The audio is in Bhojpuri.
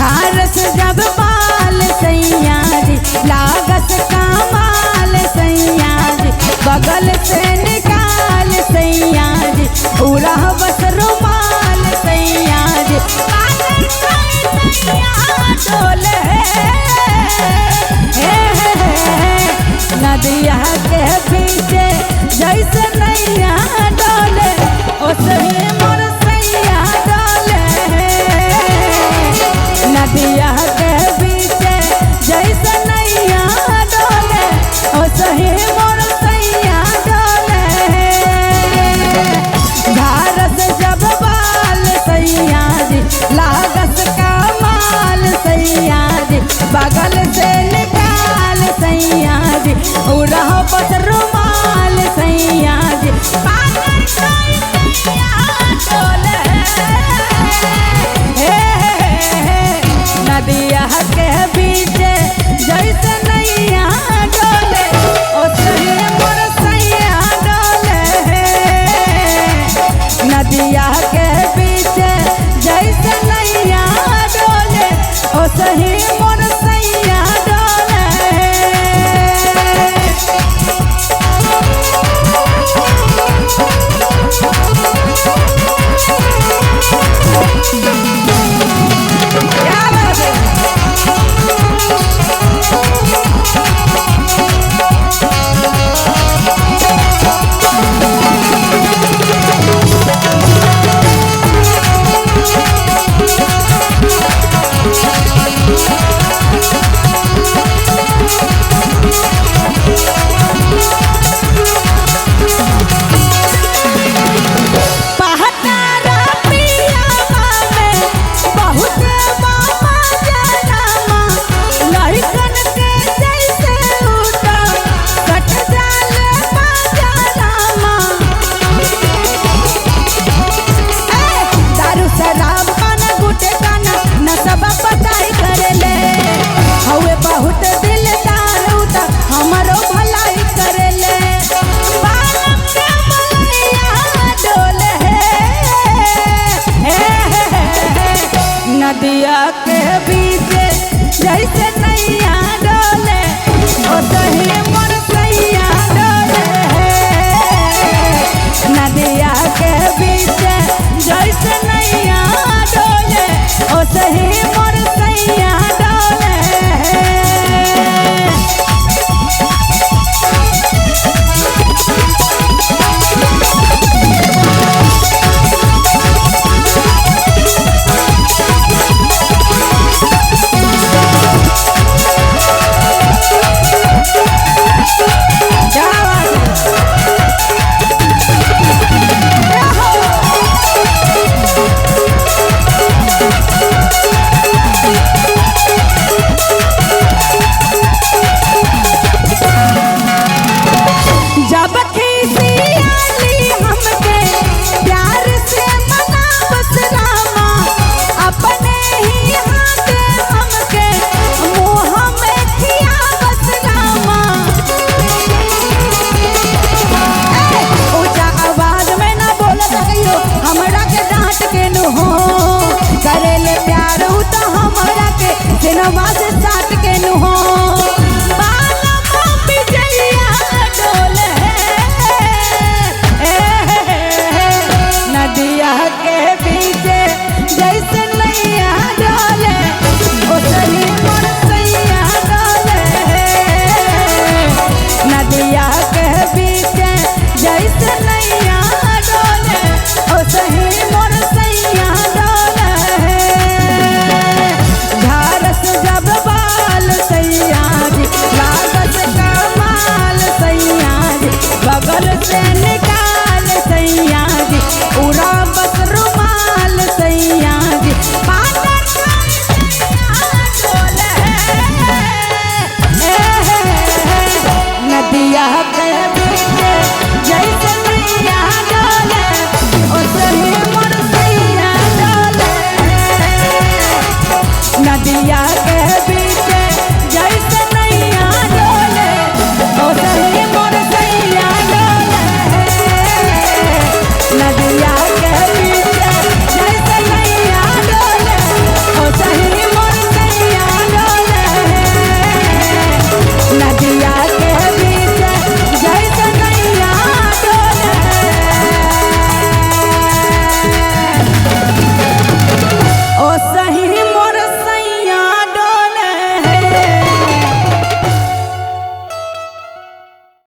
झारस जब बाल सैया जी, लागस कमाल सैया जी, बगल से निकाल सैया जी, पूरा बस रुमाल सैया जी, पागल कोई सैया डोले हे, हे, हे, नदिया के पीछे जैसे नैया डोले, ओ सही मोर सैया डोले। नदिया के पीछे जैसे नैया डोले, ओ सही मोर सैया डोले। झारस जब बाल सैया जी, लागस कमाल सैया जी, बगल से निकाल सैया जी, उड़ा बस रुमाल सैया जी, पागल कोई सैया डोले। हे, हे, हे, नदिया के बीचे जैसे नैया डोले, ओ सही मोर सैया डोले। नदिया के बीचे जैसे नैया डोले, ओ सही मोर सैया डोले। क्या बात है? पहतारा पिया मामे बहुत मामा जनामा, लड़कन के जैसे उता कट जाले पाजारामा। ए, दारू शराब पाना गुटे काना नशबा पताई करेले, हवे बहुत दिलदार उता हमरो भलाई करेले। बालम के मलैया डोले हे, हे, हे, हे, नदिया के बीच जैसे नैया डोले, ओ सही मोर सैया डोले। नदिया के बीच जैसे नैया डोले, ओ सही मोर सैया डोले। क्या बात है? जब खिसियाली हमके प्यार से मनावत रामा, अपने ही हाथे हमके मुँह में खियावत रामा। ए, ऊंचा आवाज में ना बोल सकियो हमरा के डांट के नु हो, करेले प्यार उ तो हमरा के सिनवा से साट के नु हो। बालमा बिजैया डोले हे, हे, हे, नदिया के बीचे जैसे नैया डोले, ओ सही मोर सैया डोले। नदिया के बीचे जैसे नैया डोले, ओ सही मोर सैया डोले। झारस जब बाल सैया जी, लागस कमाल सैया जी, बगल से निकाल सैया जी, उड़ा बस रुमाल सैया जी, पातर कोई सैया डोले। हे, हे, हे, नदिया के बीच जैसे नैया डोले, ओ सही मोर सैया डोले। नदिया